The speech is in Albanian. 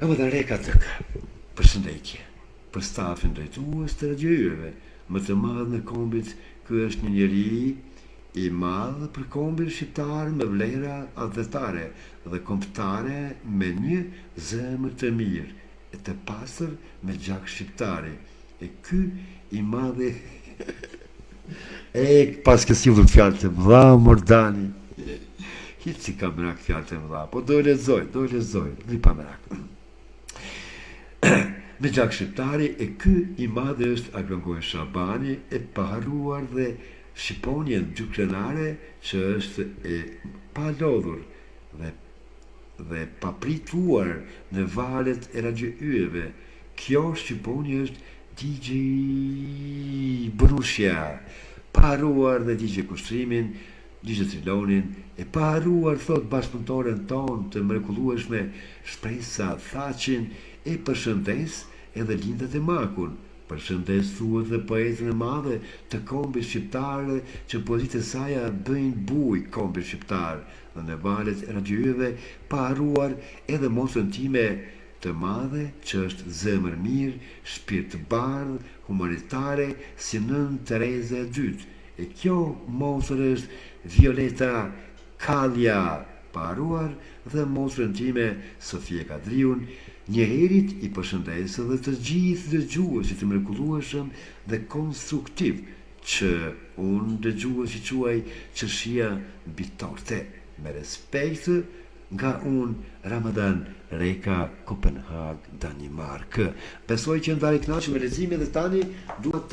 Ramadan Reka tk. Përshëndetje për stafin drejtues të Radio Yjeve, më të madh në kombit, ky është një njeri i madh për kombin shqiptar me vlera atdhetare dhe kombëtare me një zemër të mirë e të pastër me gjak shqiptari e ky i madhi e paske sjellur fjalë të mëdha mor Dani hiç s'i ka merak fjalët e mëdha po do e lexoj do e lexoj rri pa merak me gjak shqiptari e ky i madhi është Agron Gojë Shabani e pa harruar dhe Shqiponjën dykrenare që është e palodhur dhe dhe paprituar në valët e Radio Yjeve kjo Shqiponjë është DJ Burushja pa harruar dhe DJ Kushtrimin DJ Trilonin e pa harruar thotë bashkëpunëtoren tonë të mrekullueshme Shpresa Thaçin e përshëndes edhe Linda Demakun Përshëndes thuhet dhe poeten e madhe të kombit shqiptar që poezitë e saja bëjnë bujë kombin shqiptar dhe në valët e Radio Yjeve pa harruar edhe motrën time të madhe që është zemër mirë shpirt bardhë humanitare si Nënë Tereza e dytë e kjo motër është Violeta Kallja pa harruar dhe motrën time Sofie Kadriun, njëherit i përshëndes edhe të gjithë dëgjuesit e mrekullueshëm dhe konstruktiv që unë dëgjues i quaj qershia mbi torte, me respekt nga unë Ramadan Reka Kopenhagë Danimarkë. Besoj që ndari kënaqur me leximin dhe tani dua të.